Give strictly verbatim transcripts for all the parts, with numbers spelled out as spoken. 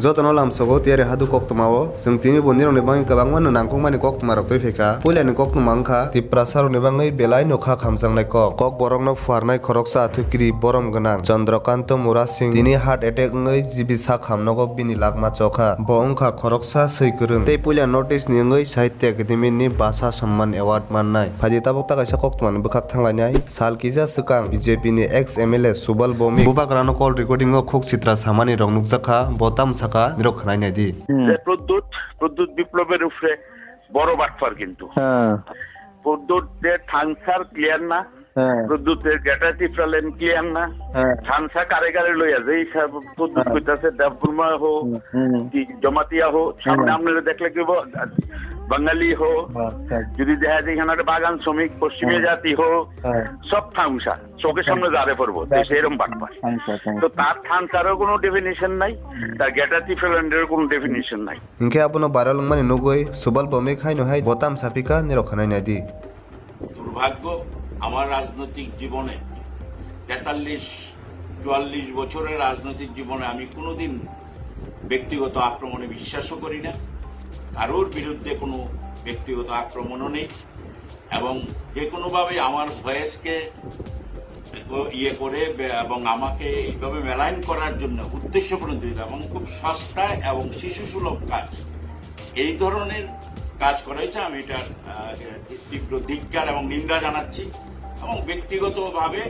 Jotono lamsogo tiyari hadu koktwmao, chwng tini bo nirokni bagwi kwbangma no nangkukmani koktwmarok twi phaikha. Puilani koktwma wngkha Tiprasarokni bagwi belai no kha khamjaknai kok. Kokborokno phuarnai khoroksa athukiri borom gwnang Chandrakanta Murasing tini heart attack wngwi G B sak hamnogo bini lakma chokha. Bo wngkha khoroksa swi kwrwng tei puila North East ni wngwi Sahitya Academy ni Bhasha Samman Award mannai. Phaidi tabuk ta kaisa koktwmani bwkhak thanglainai. Sal kisa swkang B J P ni ex M L A Subal Bhowmik bubagrano call recording o khuk sitra samani rok nukjakha, bo tam sakha nirok khwnai naidi. Hmm. যে প্রদ্যুৎ, প্রদ্যুৎ বিপ্লবের উপরে বড় বাটপার কিন্তু। হ্যাঁ। প্রদ্যুৎ যে থানসার ক্লিয়ার না, হ্যাঁ। প্রদ্যুতের গ্রেটার টিফরা লেন ক্লিয়ার না, হ্যাঁ। থানসা কারে কারে লইয়া যে হিসাব প্রদ্যুৎ হ্যাঁ। কইতাছে দেববর্মা হোক, হুম, হুম। কি জমাতিয়া হোক, সামনে হুম। আপনারা দেখলে কি ব-, বাঙালি হোক, আচ্ছা। যদি দেখা যায় এখানে একটা বাগান শ্রমিক, পশ্চিমা হুম। জাতি হোক, হ্যাঁ। সব থামসা, চোখের সামনে হ্যাঁ। জারে পড়বো, তো হ্যাঁ। সেরকম বাটপার। থামসা, থামসা। তো তার থামসারও কোনো ডেফিনিশন নাই, হুম। তার গ্রেটার টিফরা লেন্ডেরও কোনো ডেফিনিশন নাই। Hinkhe abono viral wngmani nugwi Subal Bhowmik haino hai bo tam saphikha nirok khwnai naidi. দুর্ভাগ্য, আমার রাজনৈতিক জীবনে তেতাল্লিশ চুয়াল্লিশ বছরের রাজনৈতিক জীবনে আমি কোনোদিন ব্যক্তিগত আক্রমণে বিশ্বাসও করি না। কারোর বিরুদ্ধে কোনো ব্যক্তিগত আক্রমণও নেই এবং যে কোনোভাবে আমার ভয়েসকে ইয়ে করে বে-, এবং আমাকে এইভাবে মেলাইন করার জন্য উদ্দেশ্য প্রণোদিত এবং খুব সস্তা এবং শিশুসুলভ কাজ, এই ধরনের কাজ করা হয়েছে। আমি এটার, আহ, তীব্র ধিক্কার এবং নিন্দা জানাচ্ছি এবং ব্যক্তিগতভাবে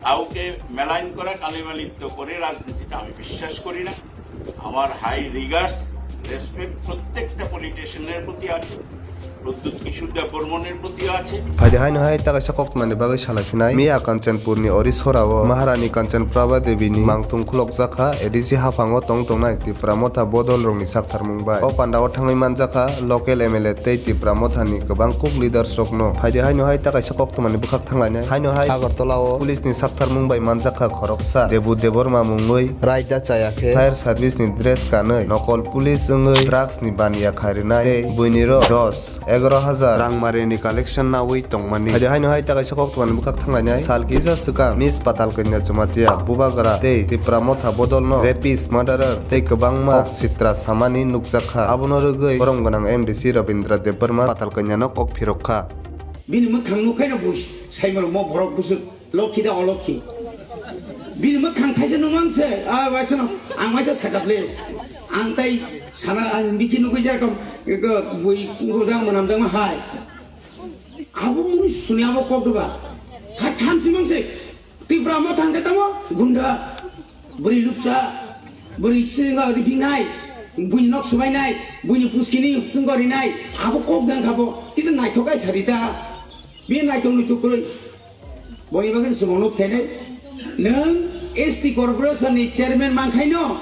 কাউকে মেলাইন করা, কালিমালিপ্ত করে রাজনীতিটা আমি বিশ্বাস করি না। আমার হাই রিগার্ডস, রেসপেক্ট প্রত্যেকটা পলিটিশিয়ানের প্রতি আছে, প্রদ্যুৎ কিশোর দেববর্মনের প্রতিও আছে। Phaidi haino hai ta kaisa koktwmani bagwi salai phinai. Miya Kanchanpurni Orisora o Maharani Kanchan Prabha Devi ni mangtung khulokjakha A D C haphango tong tongnai Tipra Motha bodol rokni saktharmung bai. O pandao thangwi manjakha local M L A tei Tipra Motha ni kwbang kuk leaders rokno. Phaidi haino hai ta kaisa koktwmani bwkhak thanglainai. Haino hai Agartala o police ni saktharmung bai manjakha khoroksa Debu Debbarma mungwi raida chaya khe fire service ni dress kanwi nokol police wngwi drugs ni baniya kharinai tei buini rok dos egaroh hajar rang marini collection nawi tongmani. Phaidi haino hai ta kaisa koktwmani bwkhak thanglainai. Sal kisa swkang Miss Patal Kanya Jamatia bubagra tei Tipra Motha bodolno rapist, murderer tei kwbangma kok sitra samani nukjakha. Abono rwgwi borom gwnang M D C Rabindra Debbarma Patal Kanyano kok phirokha. Bini mwkhang nukhaino buj saimano mo borok bwswk lokhi da olokhi. Bini mwkhang thaisa nungmang se, ah, waisano, ang waisa sakap le. Ang tai sana, ang biki nugui jerokom, eko bui rojak mwnam jangma hai. Abo muni suni abo kok doba. Kha tham simang se. Tipra Motha hwnkhe tamo gunda, bwrwi lupsa, bwrwi singo riphinai, buini nok swbainai, buini puskini phungo rinai, abo kok dang kha bo, kisa naithok kai sari ta. Bini naithok nuithok kwrwi. Boni bagwi chwngno phenai. Nwng S T corporation ni chairman mankhaino,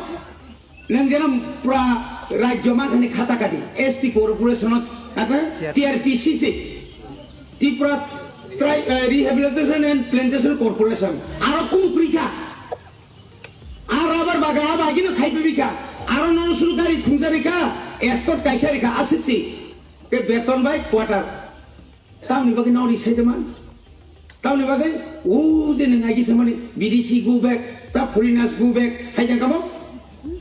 nwng jeno pura rajyo mankhani khata kadi, S T corporation o, ata T R P C se, Tripura Tri-, eh, Rehabilitation and Plantation Corporation, aro kunu kwrwi kha. A rubber bagan abo agino khai paibi kha, aro nono suru gari khungjari kha, escort kaisa ri kha, aswk se, ke beton bai quarter. Tamni bagwi nori sai de man. Tamni bagwi o je nang aigi samani B D C go back, ta foreigners go back, hai jang kamo?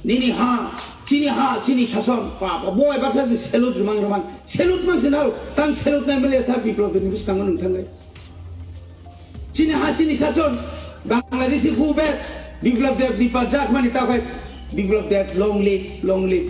Nini ha, chini ha, chini sason, pa, pa, bo eba sa se salute rumang rumang, salute mang se nao, tang salute nai mele sa Biplab ni bwskango nung thangai. Chini ha, chini sason, Bangladeshi go back, Biplab Deb ni pa jak mani ta khai, Biplab Deb long live, long live.